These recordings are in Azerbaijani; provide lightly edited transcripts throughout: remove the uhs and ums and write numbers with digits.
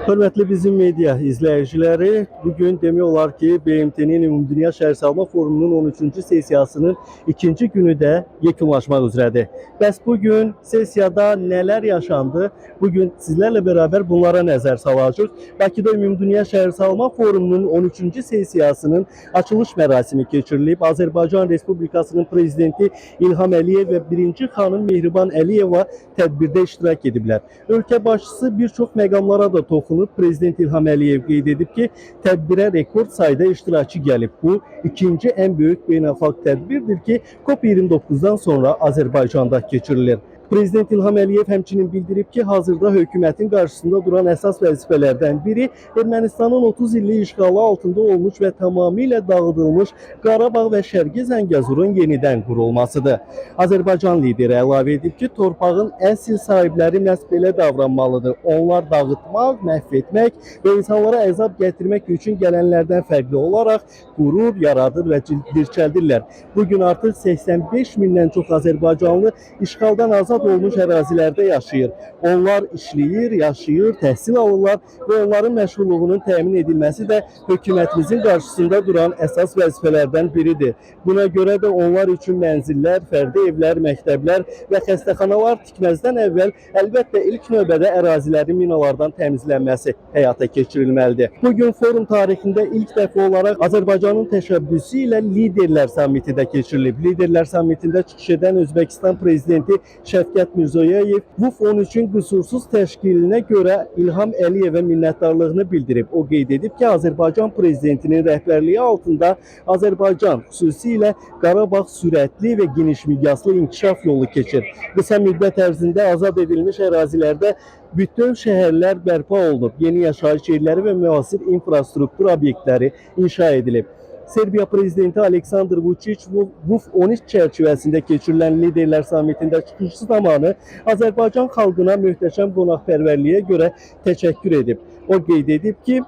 Hörmətli bizim media izləyiciləri, bugün demək olar ki, BMT-nin Ümumdünya Şəhərsalma Forumunun 13-cü sessiyasının ikinci günü də yekunlaşmaq üzrədir. Bəs bugün sessiyada nələr yaşandı? Bugün sizlərlə beraber bunlara nəzər salacağıq. Bakıda Ümumdünya Şəhərsalma Forumunun 13-cü sessiyasının açılış mərasimi keçirilib. Azərbaycan Respublikasının Prezidenti İlham Əliyev və birinci xanım Mehriban Əliyeva tədbirdə iştirak ediblər. Ölkə başçısı bir çox məqamlara da toxunub. Prezident İlham Əliyev qeyd edib ki, tədbirə rekord sayda iştirakçı gəlib. Bu ikinci ən böyük beynəlxalq tədbirdir ki, COP29-dan sonra Azərbaycanda keçirilir. Prezident İlham Əliyev həmçinin bildirib ki, hazırda hökumətin qarşısında duran əsas vəzifələrdən biri Ermənistanın 30 illik işğalı altında olmuş və tamamilə dağıdılmış Qarabağ və Şərqi Zəngəzurun yenidən qurulmasıdır. Azərbaycan lideri əlavə edib ki, torpağın əsl sahibləri məhz belə davranmalıdır. Onlar dağıtmaq, məhv etmək və insanlara əzab gətirmək üçün gələnlərdən fərqli olaraq qürur yaradır və dirçəldirlər. Bu gün artıq 85 mindən çox azərbaycanlı işğaldan azad olmuş ərazilərdə yaşayır. Onlar işləyir, yaşayır, təhsil alırlar və onların məşğulluğunun təmin edilməsi də hökumətimizin qarşısında duran əsas vəzifələrdən biridir. Buna görə də onlar üçün mənzillər, fərdi evlər, məktəblər və xəstəxanalar tikməzdən əvvəl əlbəttə ilk növbədə ərazilərin minalardan təmizlənməsi həyata keçirilməlidir. Bu gün forum tarixində ilk dəfə olaraq Azərbaycanın təşəbbüsü ilə Liderlər Sammiti də keçirilib. Liderlər Sammitində çıxış edən Özbəkistan prezidenti Şəfqət Mirzoyev VUF 13-ün qüsursuz təşkilinə görə İlham Əliyevə minnətdarlığını bildirib. O qeyd edib ki, Azərbaycan prezidentinin rəhbərliyi altında Azərbaycan, xüsusilə Qarabağ sürətli və geniş miqyaslı inkişaf yolu keçir. Qısa müddət ərzində azad edilmiş ərazilərdə bütöv şəhərlər bərpa olunub, yeni yaşayış yerləri və müasir infrastruktur obyektləri inşa edilib. Serbiya prezidenti Aleksandr Vučić VUF 13 çərçivəsində keçirilən liderlər sammitində çıxışı zamanı Azərbaycan xalqına möhtəşəm qonaqpərvərliyə görə təşəkkür edib. O qeyd edib ki,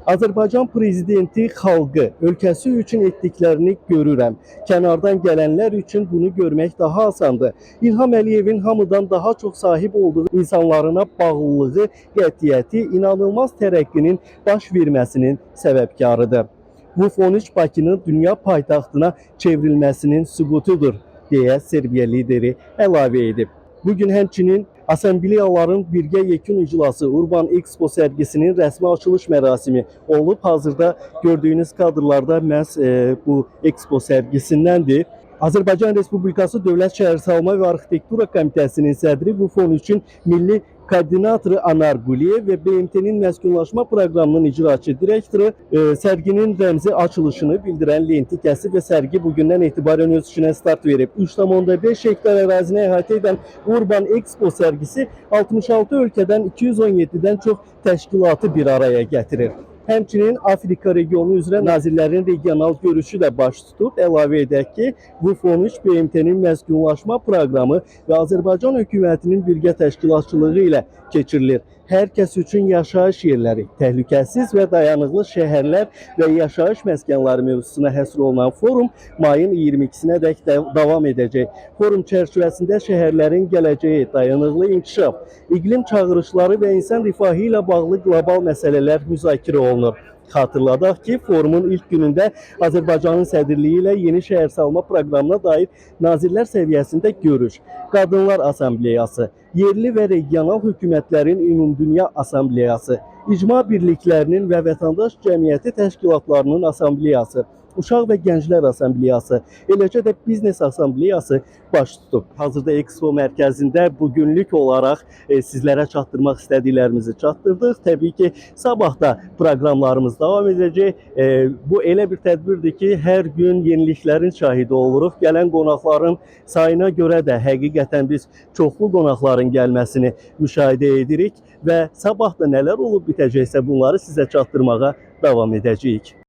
Azərbaycan prezidenti xalqı, ölkəsi üçün etdiklərini görürəm. Kənardan gələnlər üçün bunu görmək daha asandır. İlham Əliyevin hamıdan daha çox sahib olduğu insanlarına bağlılığı, qətiyyəti inanılmaz tərəqqinin baş verməsinin səbəbkarıdır. VUF 13 Bakının dünya paytaxtına çevrilməsinin sübutudur, deyə Serbiya lideri əlavə edib. Bugün həmçinin Assambleyaların birgə yekun iclası Urban Expo sərgisinin rəsmi açılış mərasimi olub. Hazırda gördüyünüz kadrlarda məhz bu Expo sərgisindəndir. Azərbaycan Respublikası Dövlət Şəhərsalma və Arxitektura Komitəsinin sədri, bu fon üçün milli koordinatoru Anar Quliyev və BMT-nin məskunlaşma proqramının icraçı direktoru sərginin rəmzi açılışını bildirən lenti kəsib və sərgi bugündən etibarən öz işinə start verib. 3,5 hektar ərazini əhatə edən Urban Expo sərgisi 66 ölkədən 217-dən çox təşkilatı bir araya gətirir. Həmçinin Afrika regionu üzrə nazirlərin regional görüşü də baş tutub. Əlavə edək ki, bu fon 3 BMT-nin məskunlaşma proqramı və Azərbaycan hökumətinin birgə təşkilatçılığı ilə keçirilir. Hər kəs üçün yaşayış yerləri, təhlükəsiz və dayanıqlı şəhərlər və yaşayış məskənləri mövzusuna həsr olunan forum mayın 22-sinə dək davam edəcək. Forum çərçivəsində şəhərlərin gələcəyi, dayanıqlı inkişaf, iqlim çağırışları və insan rifahı ilə bağlı qlobal məsələlər müzakirə olunur. Xatırladaq ki, forumun ilk günündə Azərbaycanın sədrliyi ilə yeni şəhərsalma proqramına dair nazirlər səviyyəsində görüş, Qadınlar Assambleyası, yerli və regional hökumətlərin Ümumdünya Assambleyası, icma birliklərinin və vətəndaş cəmiyyəti təşkilatlarının assambleyası, Uşaq və Gənclər Assambleyası, eləcə də Biznes Assambleyası baş tutub. Hazırda Expo mərkəzində bugünlük olaraq sizlərə çatdırmaq istədiklərimizi çatdırdıq. Təbii ki, sabah da proqramlarımız davam edəcək. Bu elə bir tədbirdir ki, hər gün yeniliklərin şahidi oluruq. Gələn qonaqların sayına görə də həqiqətən biz çoxlu qonaqların gəlməsini müşahidə edirik və sabah da nələr olub bitəcəksə bunları sizə çatdırmağa davam edəcəyik.